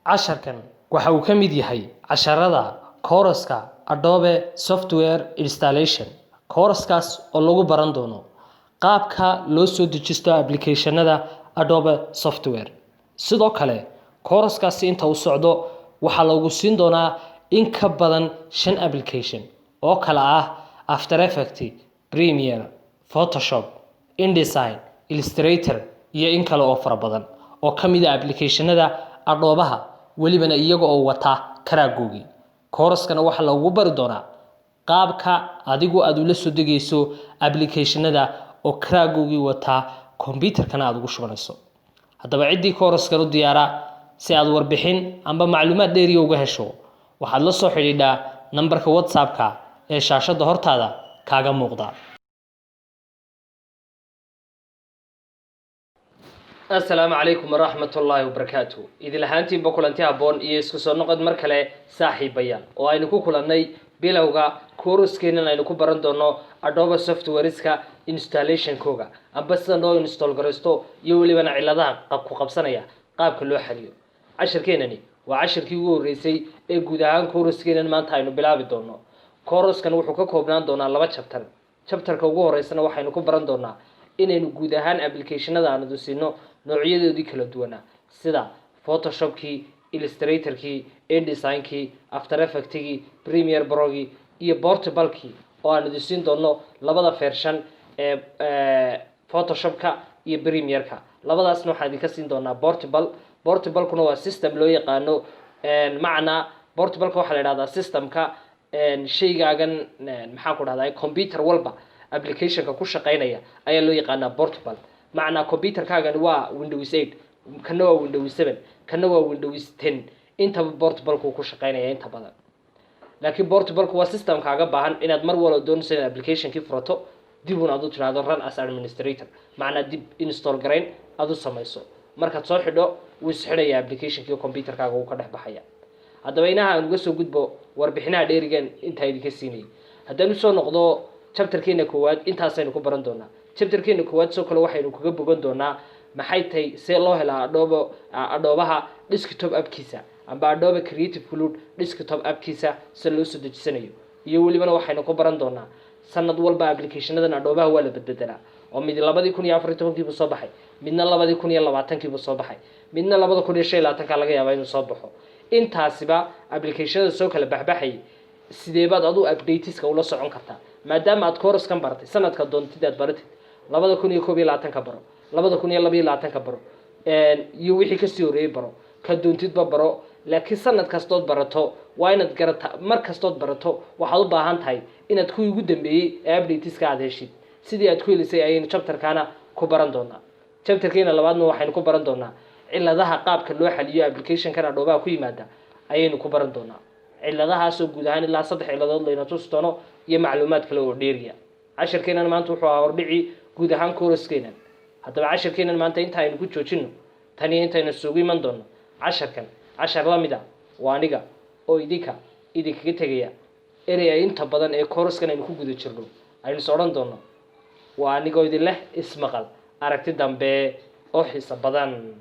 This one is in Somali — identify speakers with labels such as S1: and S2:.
S1: Casharkan waxa uu ka mid yahay casharada kooraska Adobe Software Installation, kooraskaas oo lagu baran doono qaabka loo soo dejisto applicationada Adobe Software. Sidoo kale kooraskaasi inta uu socdo waxaa lagu siin doonaa in ka badan shan application oo kala ah After Effects, Premiere, Photoshop, InDesign, Illustrator iyo in kale oo fara badan oo ka mid ah applicationada Adobe-ha, welibana iyaga oo wata crack-googii. Kooraskana waxaa lagu bari doonaa qaabka adigu aad ula soo degayso applicationada oo crack-googii wataa, computerkana aad ugu shubanayso. Haddaba ciddii kooraskan u diyaara, si aad warbixin amba macluumaad dheeriya uga hesho, waxaad la soo xidhiidhaa nambarka WhatsAppka ee shaashadda hortaada kaaga muuqda. Asalaamu calaykum waraxmatullaahi wabarakaatu. Idil ahaantiinba kulanti habboon iyo isku soo noqod mar kale, saaxiibayaal, oo aynu ku kulannay bilowga kooraskeennan aynu ku baran doono Adobe softwareska installationkooga, amba sida loo install garaysto iyo welibana ciladaha ku qabsanaya qaabka loo xaliyo. Cashirkeenani waa cashirkii ugu horreysay ee guud ahaan kooraskeennan maanta aynu bilaabi doono. Kooraskan wuxuu ka koobnaan doonaa laba chapter. Chapterka ugu horeysana waxaynu ku baran doonaa inaynu guud ahaan applicationada aanu siino noocyadoodii kala duwanaa, sida Photoshopkii, Illustratorkii, InDesignkii, After Effectgii, Premiere Progii iyo portablekii, oo aan idin siin doono labada version ee Photoshopka iyo Premiereka. Labadaasna waxaan idinka siin doonaa portable. Portablekuna waa system loo yaqaano macnaa portableka waxaa la idhahdaa systemka shaygaagan, maxaan ku dhahdaa, computer walba applicationka ku shaqeynaya ayaa loo yaqaanaa portable. Macnaa computerkaagani waa Windows 8, kana waa Windows 7, kana waa Windows 10, intaba portablekuu ku shaqeynaya inta badan. Laakiin portableku waa system kaaga baahan inaad mar walba doonayso inaad applicationkii furato, dib un aad u tiraahdo "run as administrator", macnaa dib install garayn aad u samayso. Markaad soo xidho, wuu isxidhaya applicationkii, computerkaaga wuu ka dhex baxaya. Haddaba inaha aan uga soo gudbo warbixinaha dheerigan intaa idinka siinayay. Haddaan usoo noqdo chapterkeena koowaad, intaasaynu ku baran doonaa chapterkeena koowaad. Sidoo kale waxaynu kaga bogan doonaa maxay tahay, see loo helaa Adobe-ha desktop appkiisa amba Adobe Creative Cloud desktop appkiisa sida loo soo dejisanayo. Iyo welibana waxaynu ku baran doonaa sanad walba applicationadan Adobe-ha waa la bedbedelaa, oo mid 2014-kiibu soo baxay, midna 2020-kiibu soo baxay, midna 2025-ka laga yaabaa inuu soo baxo. Intaasiba applicationada soo kala baxbaxayay, sideebaad adu updateska ula socon kartaa, maadaama aad course-kan baratay? Sanadka doontid aad baratid, 2021-ka baro, 2022-ka baro, iyo wixii kasii horreeyey baro, ka doontidba baro. Laakiin sanad kastood barato waa inaad garata, mar kastood barato waxaad u baahan tahay inaad kuwii ugu dambeeyey ee updateska aad heshid. Sidii aad ku helisay ayaynu chapterkaana ku baran doonaa. Chapterkeena labaadna waxaynu ku baran doonaa ciladaha qaabka loo xaliyo applicationkan Adobe-ha ku yimaada ayaynu ku baran doonaa. Ciladahaasoo guud ahaan ilaa saddex ciladood layna tusi doono iyo macluumaad kale oo dheeriya. Cashirkeenan maanta wuxuu ahaa hordhicii guud ahaan kooraskeenan. Haddaba cashirkeenan maanta inta aynu ku joojino. Taniyo intaynu isugu iman doono casharkan cashar la mid a, waa aniga oo idinka idinkaga tegaya erey ay inta badan ee kooraskan aynu ku guda jirno aynu is odhan doono. Waa anigoo idin leh ismaqal aragti dambe oo xiiso badan.